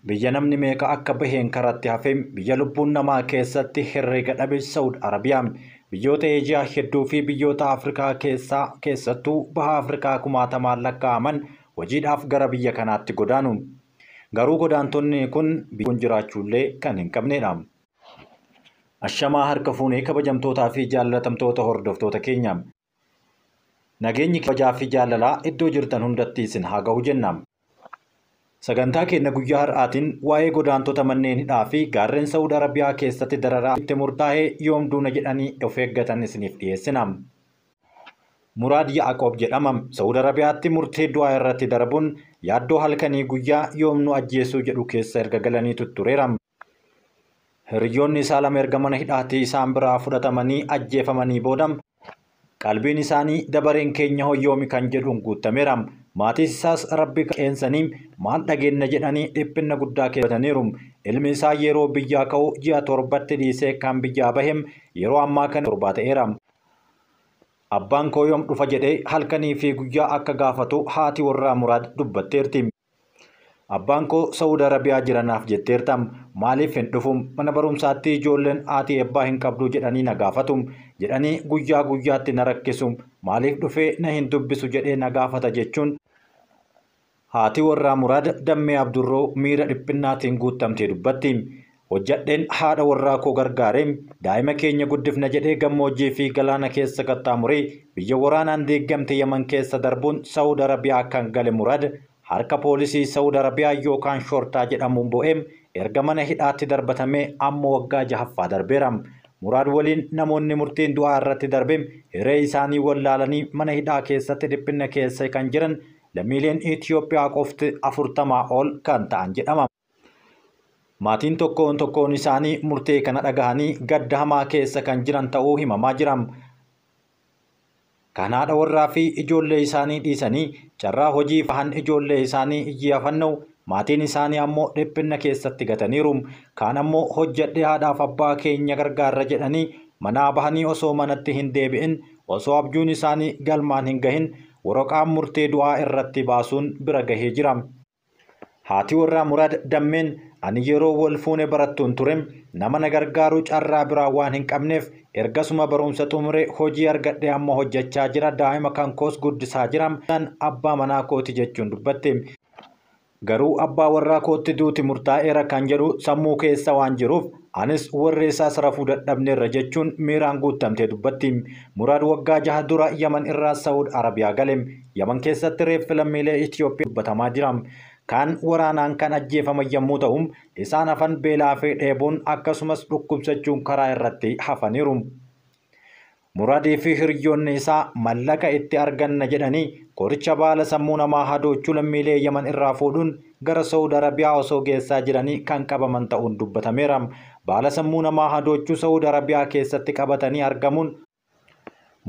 Biyya namni meeqa akka baheen karatti hafe, biyya lubbuun namaa keessatti herreega dhabe Saawud Arabiyaa. Biyyoota Eejiyaa hedduu fi biyyoota Afrikaa keessaa keessattuu baha Afrikaa kumaatamaan lakkaa'aman hojiidhaaf gara biyya kanaatti godaanu. Garuu godaantonni kun biyya jiraachuullee kan hin qabnedha. Ashamaa harka fuunee kabajamtootaa fi jaallatamtoota hordoftoota keenya. Nageenyi kabajaa fi jaalalaa iddoo jirtan hundatti isin haa gahu jenna. Sagantaa keenya guyyaa har'aatiin waa'ee godaantota manneen hidhaa fi gaarreen Saawud Arabiyaa keessatti dararaa itti murtaa'ee yoom duuna jedhanii of eeggatan isiniif dhiyeessina. Muraad Yaaqoob jedhama. Saawud Arabiyaatti murtee du'aa irratti darbuun yaaddoo halkanii guyyaa yoom nu ajjeesuu jedhu keessa erga galanii tuttureera. Hiriyoonni isaa lama erga mana hidhaatii isaan biraa fudhatamanii ajjeefamanii booda qalbiin isaanii dabareen keenya hoyyoomi kan jedhuun guutameera. Maatii isaas rabbi qeensanii maal dhageenna jedhanii dhiphina guddaa keessataniiru. Ilmi isaa yeroo biyyaa ka'u ji'a 7tti dhiisee kan biyyaa bahem yeroo ammaa kana 7 ta'eera. Abbaan koo yoom dhufa jedhee halkanii fi guyyaa akka gaafatu haati warraa Muraad dubbatteerti. Abbaan koo Saawud Arabiyaa jiranaaf jetteerta. Maaliif hin dhufu? Mana barumsaatti ijoolleen haati eebbaa hin qabdu jedhanii na gaafatu. Jedhanii guyyaa guyyaatti na rakkisu. Maaliif dhufee na hin dubbisu jedhee na gaafata jechuun haati warraa Muraad Dammee Abdurroo miira dhiphinnaatiin guutamtee dubbatti. Hojjadheen haadha warraa koo gargaaree daa'ima keenya guddifna jedhee gammoojjii fi galaana keessa qaxxaamuree biyya waraanaan deeggamte Yaman keessa darbuun Saawud Arabiyaa kan gale Muraad harka poolisii Saawud Arabiyaa yookaan shoortaa jedhamuun bo'ee erga mana hidhaatti darbatamee amma waggaa 6ffaa darbeera. Muraad waliin namoonni murtiin du'aa irratti darbe hiree isaanii wallaalanii mana hidhaa keessatti dhiphina keessa kan jiran lammiileen Itoophiyaa qofti 40 ol kan ta'an jedhama. Maatiin tokkoon tokkoon isaanii murtee kana dhagahanii gadda hamaa keessa kan jiran ta'uu himamaa jira. Kan haadha warraa fi ijoollee isaanii dhiisanii carraa hojii fahan ijoollee isaanii iyyaafannoo maatiin isaanii ammoo dhiphina keessatti gataniiru. Kaan ammoo hojjedhee haadhaaf abbaa keenya gargaarra jedhanii manaa bahanii osoo manatti hin deebi'in osoo abjuun isaanii galmaan hin gahin waraqaan murtee du'aa irratti baasuun bira gahee jira. Haati warraa Muraad Dammeen ani yeroo wal fuune barattuun ture nama na gargaaru carraa biraa waan hin qabneef ergasuma barumsa xumuree hojii argadhee amma hojjechaa jira, daa'ima kan koos guddisaa jira, abbaa manaa kooti jechuun dubbatte. Garuu abbaa warraa kootti duuti murtaa'eera kan jedhu sammuu keessa waan jiruuf anis warri isaas rafuu dadhabneerra jechuun miiraan guutamtee dubbatti. Muraad waggaa 6 dura Yaman irraa Saawud Arabiyaa gale. Yaman keessatti reeffi lammiilee Itoophiyaa dubbatamaa jira. Kaan waraanaan kan ajjeefaman yommuu ta'u isaan hafan beelaa fi dheebuun akkasumas dhukkubsachuun karaa irratti hafaniiru. Muraadii fi hiriyoonni isaa mallaqa itti arganna jedhanii qoricha baala sammuu namaa hadoochuu lammiilee Yaman irraa fuudhuun gara Saawud Arabiyaa osoo geessaa jiranii kan qabaman ta'uun dubbatameera. Baala sammuu namaa hadoochuu Saawud Arabiyaa keessatti qabatanii argamuun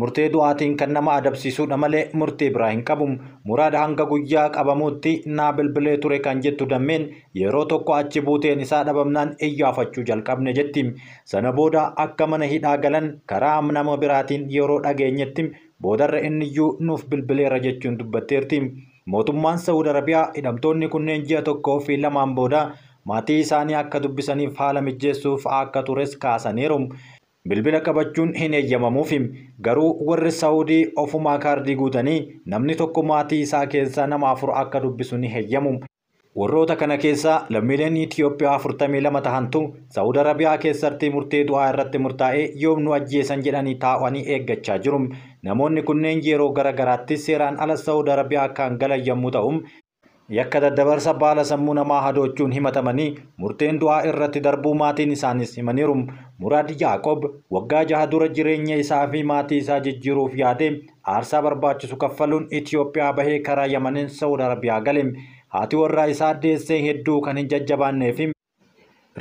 murtee du'aatiin kan nama adabsiisuudha malee murtee biraa hin qabu. Muraad hanga guyyaa qabamuutti naa bilbilee ture kan jettu Dammeen yeroo tokko achi buuteen isaa dhabamnaan iyyaafachuu jalqabne jetti. Sana booda akka mana hidhaa galan karaa nama biraatiin yeroo dhageenyetti boodarra inniyyuu nuuf bilbileera jechuun dubbatteerti. Mootummaan Saawud Arabiyaa hidhamtoonni kunneen ji'a 1 fi 2 booda maatii isaanii akka dubbisaniif haala mijeessuuf akka tures kaasaniiru. Bilbila qabachuun hin eeyyamamuuf garuu warri Saawudii ofumaa kaardii guutanii namni tokko maatii isaa keessaa nama 4 akka dubbisu ni heeyyamu. Warroota kana keessaa lammiileen Itoophiyaa 42 tahantu Saawud Arabiyaa keessatti murtee du'aa irratti murtaa'ee yoom nu ajjeesan jedhanii taa'anii eeggachaa jiru. Namoonni kunneen yeroo gara garaatti seeraan ala Saawud Arabiyaa kan galan yommuu ta'u yakka daddabarsa baala sammuu namaa hadoochuun himatamanii murteen du'aa irratti darbuu maatiin isaanis himaniiru. Muraad Yaaqoob waggaa 6 dura jireenya isaa fi maatii isaa jijjiiruuf yaade aarsaa barbaachisu kaffaluun Itoophiyaa bahee karaa Yamaniin Saawud Arabiyaa gale. Haati warraa isaa deessee hedduu kan hin jajjabaannee fi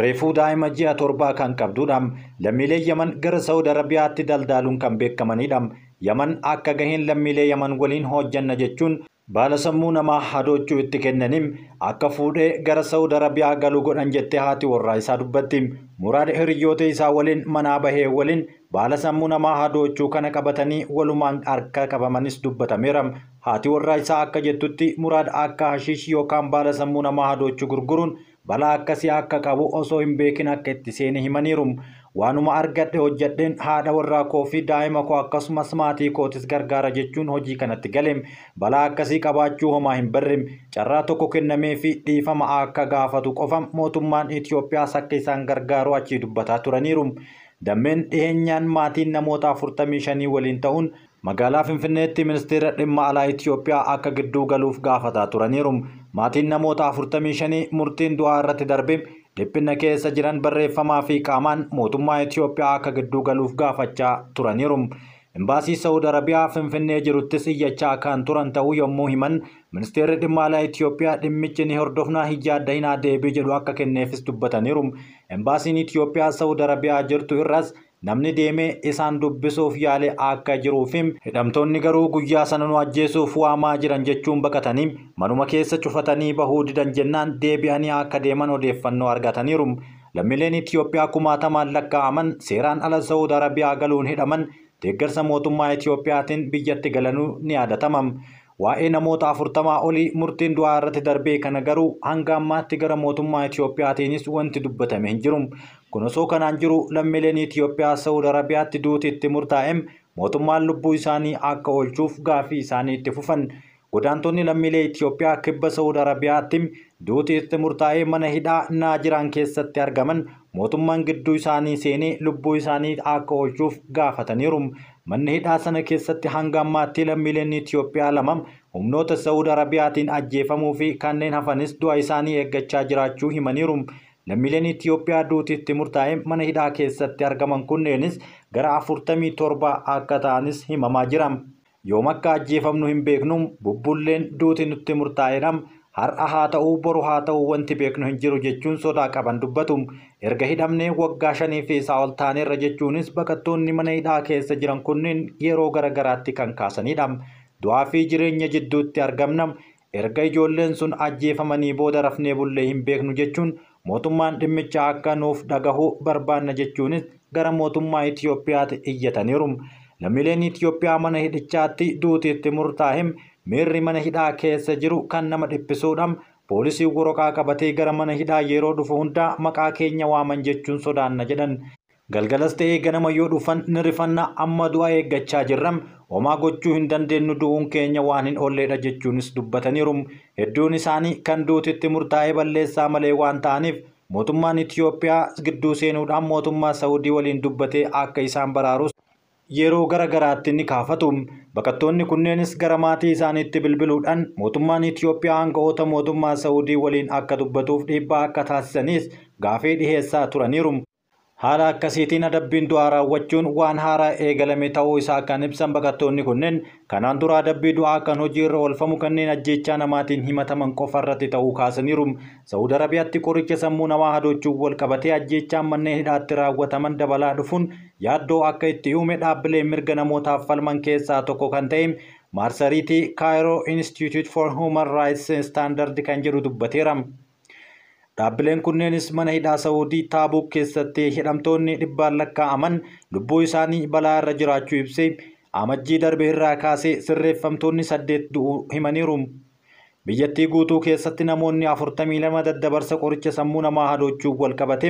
reefuu daa'ima ji'a 7 kan qabdudha. Lammiilee Yaman gara Saawud Arabiyaatti daldaaluun kan beekamanidha. Yaman akka gaheen lammiilee Yaman waliin hojjanna jechuun baala sammuu namaa hadoochuu itti kennaniin akka fuudhee gara Saawud Arabiyaa galuu godhan jettee haati warraa isaa dubbatti. Muraad hiriyoota isaa waliin manaa bahee waliin baala sammuu namaa hadoochuu kana qabatanii walumaan harka qabamanis dubbatameera. Haati warraa isaa akka jettutti Muraad akka hashiish yookaan baala sammuu namaa hadoochuu gurguruun balaa akkasii akka qabu osoo hin beekin akka itti seene himaniiru. Waanuma argadhe hojjedheen haadha warraa koo fi daa'ima koo akkasumas maatii kootis gargaara jechuun hojii kanatti gale. Balaa akkasii qabaachuu homaa hin barre. Carraa tokko kennamee fi dhiifama akka gaafatu qofa mootummaan Itoophiyaas akka isaan gargaaru achii dubbataa turaniiru. Dammeen dhiheenyaan maatiin namoota 45 waliin ta'uun magaalaa Finfinneetti ministeera dhimma alaa Itoophiyaa akka gidduu galuuf gaafataa turaniiru. Maatiin namoota 45 murtiin du'aa irratti darbe dhiphina keessa jiran barreeffamaa fi qaamaan mootummaa Itoophiyaa akka gidduu galuuf gaafachaa turaniiru. Imbaasii Saawud Arabiyaa Finfinnee jiruttis iyyachaa kan turan ta'uu yommuu himan ministeerri dhimma alaa Itoophiyaa dhimmichi ni hordofnaa hin yaaddahinaa deebii jedhu akka kenneefis dubbataniiru. Imbaasiin Itoophiyaa Saawud Arabiyaa jirtu irras namni deemee isaan dubbisuuf yaale akka jiruuf hidhamtoonni garuu guyyaa sana nu ajjeesuuf waamaa jiran jechuun baqatanii manuma keessa cufatanii bahuu didan jennaan deebi'anii akka deeman odeeffannoo argataniiru. Lammiileen Itoophiyaa kumaatamaan lakkaa'aman seeraan ala Saawud Arabiyaa galuun hidhaman deeggarsa mootummaa Itoophiyaatiin biyyatti galanuu ni yaadatama. Waa'ee namoota 40 olii murtiin du'aa irratti darbee kana garuu hanga ammaatti gara mootummaa Itoophiyaatiinis wanti dubbatame hin jiru. Kun osoo kanaan jiru lammiileen Itoophiyaa Saawud Arabiyaatti duuti itti murtaa'e mootummaan lubbuu isaanii akka oolchuuf gaafii isaanii itti fufan. Godaantonni lammiilee Itoophiyaa kibba Saawud Arabiyaatti duuti itti murtaa'ee mana hidhaa Naajiraan keessatti argaman mootummaan gidduu isaanii seenee lubbuu isaanii akka oolchuuf gaafataniiru. Manni hidhaa sana keessatti hanga ammaatti lammiileen Itoophiyaa lama humnoota Saawud Arabiyaatiin ajjeefamuu fi kanneen hafanis du'a isaanii eeggachaa jiraachuu himaniiru. Lammiileen Itoophiyaa duuti itti murtaa'e mana hidhaa keessatti argaman kunneenis gara 47 akka ta'anis himamaa jira. Yoom akka ajjeefamnu hin beeknu, bubbulleen duuti nutti murtaa'edha. Har'a haa ta'uu boru haa ta'uu wanti beeknu hin jiru jechuun sodaa qaban dubbatu. Erga hidhamnee waggaa 5 fi isaa ol taaneerra jechuunis baqattoonni mana hidhaa keessa jiran kunneen yeroo garagaraatti kan kaasanidha. Du'aa fi jireenya jidduutti argamna. Erga ijoolleen sun ajjeefamanii booda rafnee bullee hin beeknu jechuun mootummaan dhimmicha akka nuuf dhagahu barbaanna jechuunis gara mootummaa Itoophiyaatti iyyataniiru. Lammiileen Itoophiyaa mana hidhichaatti duuti itti murtaa'e miirri mana hidhaa keessa jiru kan nama dhiphisuudha. Poolisiin waraqaa qabatee gara mana hidhaa yeroo dhufu hundaa maqaa keenya waaman jechuun sodaanna jedhan. Galgalas ta'ee ganama yoo dhufan ni rifanna, amma du'a eeggachaa jirra. Homaa gochuu hin dandeenyu, du'uun keenya waan hin oolledha jechuunis dubbataniiru. Hedduun isaanii kan duutitti murtaa'ee balleessaa malee waan ta'aniif mootummaan Itoophiyaa gidduu seenuudhaan mootummaa Saawudii waliin dubbatee akka isaan baraarus yeroo garagaraatti ni kaafatu. Baqattoonni kunneenis gara maatii isaaniitti bilbiluudhaan mootummaan Itoophiyaa aanga'oota mootummaa Saawudii waliin akka dubbatuuf dhiibbaa akka taasisanis gaafii dhiheessaa turaniiru. Haala akkasiitiin adabbiin du'aa raawwachuun waan haaraa eegalame ta'uu isaa kan ibsan baqattoonni kunneen kanaan dura adabbii du'aa kan hojiirra oolfamu kanneen ajjeechaa namaatiin himataman qofa irratti ta'uu kaasaniiru. Saawud Arabiyaatti qoricha sammuu namaa hadoochuun wal qabatee ajjeechaan manneen hidhaatti raawwataman dabalaa dhufuun yaaddoo akka itti uume dhaabbilee mirga namootaaf falman keessaa tokko kan ta'e maarsariitii Cairo Institute for Human Rights Standard kan jedhu dubbateera. Dhaabbileen kunneenis mana hidhaa Saawudii Taabuuk keessatti hidhamtoonni dhibbaan lakkaa'aman lubbuu isaanii balaa irra jiraachuu ibsee amajjii darbe irraa kaasee sirreeffamtoonni 8 du'uu himaniiru. Biyyattii guutuu keessatti namoonni 42 daddabarsa qoricha sammuu namaa hadoochuun wal qabate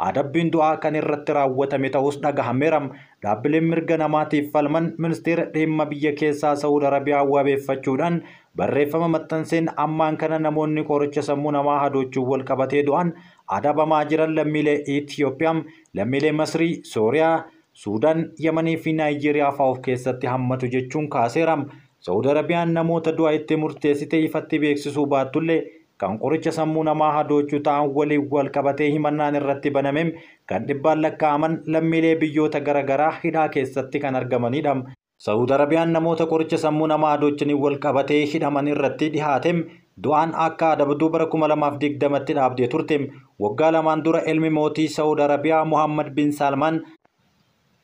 adabbiin du'aa kan irratti raawwatame ta'us dhagahameera. Dhaabbileen mirga namaatiif falman ministeera dhimma biyya keessaa Saawud Arabiyaa wabeeffachuudhaan barreeffama maxxanseen ammaan kana namoonni qoricha sammuu namaa hadoochuun wal qabatee du'an adabamaa jiran lammiilee Itoophiyaa, lammiilee Masrii, Sooriyaa, Suudaan, Yamanii fi Naayijeeriyaa fa'aa of keessatti hammatu jechuun kaaseera. Saawud Arabiyaan namoota du'a itti murteessite ifatti beeksisuu baattullee kan qoricha sammuu namaa hadoochuu ta'an waliin wal qabatee himannaan irratti baname kan dhibbaan lakkaa'aman lammiilee biyyoota garaagaraa hidhaa keessatti kan argamanidha. Saawud Arabiyaan namoota qoricha sammuu namaa hadoochanii wal qabatee hidhaman irratti dhihaate du'aan akka adabduu bara 2020tti dhaabdee turte. Waggaa lamaan dura ilmi mootii Saawud Arabiyaa Muhammad bin Salmaan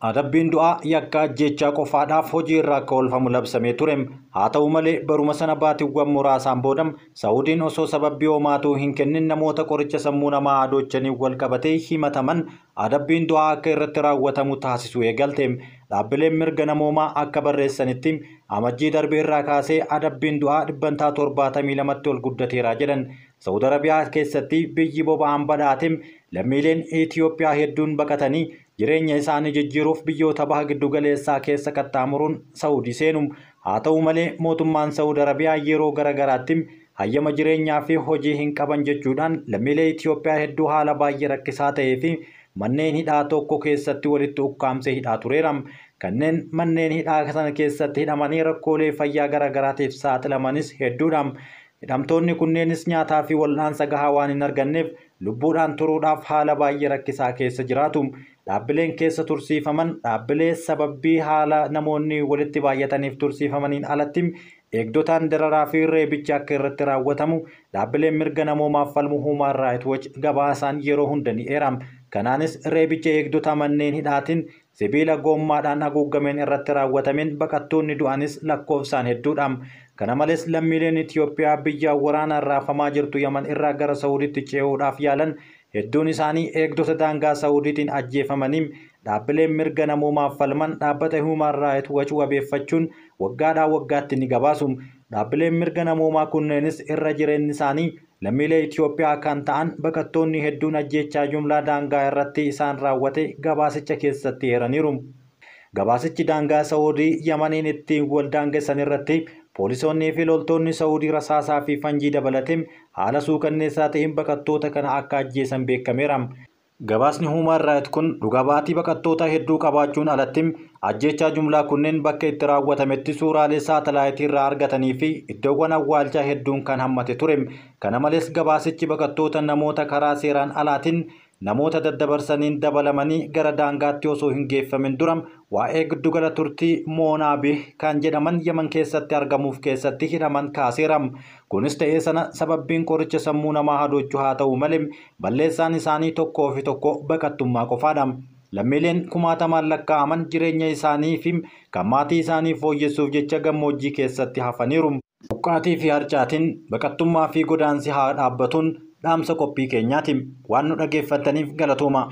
adabbiin du'aa yakka ajjeechaa qofaadhaaf hojii irra akka oolfamu labsamee ture. Haa ta'u malee baruma sana baatiiwwan muraasaan booda Saawudiin osoo sababbii homaatuu hin kennin namoota qoricha sammuu namaa hadoochanii wal qabatee himataman adabbiin du'aa akka irratti raawwatamu taasisuu eegalte. Dhaabbileen mirga namoomaa akka barreessanitti amajjii darbe irraa kaasee adabbiin du'aa 72% ol guddateera jedhan. Saawud Arabiyaa keessatti biyyi boba'aan badhaate lammiileen Itoophiyaa hedduun baqatanii jireenya isaanii jijjiiruuf biyyoota baha giddugaleessaa keessa qaxxaamuruun Saawudii seenu. Haa ta'u malee mootummaan Saawud Arabiyaa yeroo garaagaraatti hayyama jireenyaa fi hojii hin qaban jechuudhaan lammiilee Itoophiyaa hedduu haala baay'ee rakkisaa ta'ee fi manneen hidhaa tokko keessatti walitti ukkaamsee hidhaa tureera. Kanneen manneen hidhaa sana keessatti hidhamanii rakkoolee fayyaa garaagaraatiif saaxilamanis hedduudha. Hidhamtoonni kunneenis nyaataa fi wal'aansa gahaa waan hin arganneef lubbuudhaan turuudhaaf haala baay'ee rakkisaa keessa jiraatu. Dhaabbileen keessa tursiifaman dhaabbilee sababii haala namoonni walitti baay'ataniif tursiifamaniin alatti eegdotaan dararaa fi reebichi akka irratti raawwatamu dhaabbileen mirga namoomaaf falmu Human Rights Watch gabaasaan yeroo hunda ni eera. Kanaanis reebicha eegdota manneen hidhaatiin sibiila goommaadhaan haguugameen irratti raawwatameen baqattoonni du'anis lakkoofsaan hedduudha. Kana malees lammiileen Itoophiyaa biyya waraanaan raafamaa jirtu Yaman irraa gara Saawudiitti ce'uudhaaf yaalan hedduun isaanii eegdota daangaa Saawudiitiin ajjeefamanii dhaabbileen mirga namoomaaf falman dhaabbata Human Rights Watch wabeeffachuun waggaadhaa waggaatti ni gabaasu. Dhaabbileen mirga namoomaa kunneenis irra jireenyi isaanii lammiilee Itoophiyaa kan ta'an baqattoonni hedduun ajjeechaa jumlaa daangaa irratti isaan raawwate gabaasicha keessatti eeraniiru. Gabaasichi daangaa Saawudii Yamaniin ittiin wal daangessan irratti poolisoonnii fi loltoonni Saawudii rasaasaa fi fanjii dabalatee haala suukanneessaa ta'een baqattoota kana akka ajjeesan beekameera. Gabaasni Human Rights kun dhuga baatii baqattoota hedduu qabaachuun alatti ajjeechaa jumlaa kunneen bakka itti raawwatametti suuraalee saatalaayitii irraa argatanii fi iddoowwan awwaalchaa hedduun kan hammate ture. Kana malees gabaasichi baqattoota namoota karaa seeraan alaatiin namoota daddabarsaniin dabalamanii gara daangaatti osoo hin geeffamin dura waa'ee giddugala turtii Moonaabih kan jedhaman Yaman keessatti argamuuf keessatti hidhaman kaaseera. Kunis ta'ee sana sababbiin qoricha sammuu namaa hadoochuu haa ta'u malee balleessaan isaanii tokkoo fi tokko baqattummaa qofaadha. Lammiileen kumaatamaan lakkaa'aman jireenya isaanii fi kan maatii isaanii fooyyessuuf jecha gammoojjii keessatti hafaniiru. Buqqaatii fi harcaatiin baqattummaa fi godaansi haa dhaabbatuun dhaamsa qophii keenyaati. Waan nu dhaggeeffattaniif galatooma.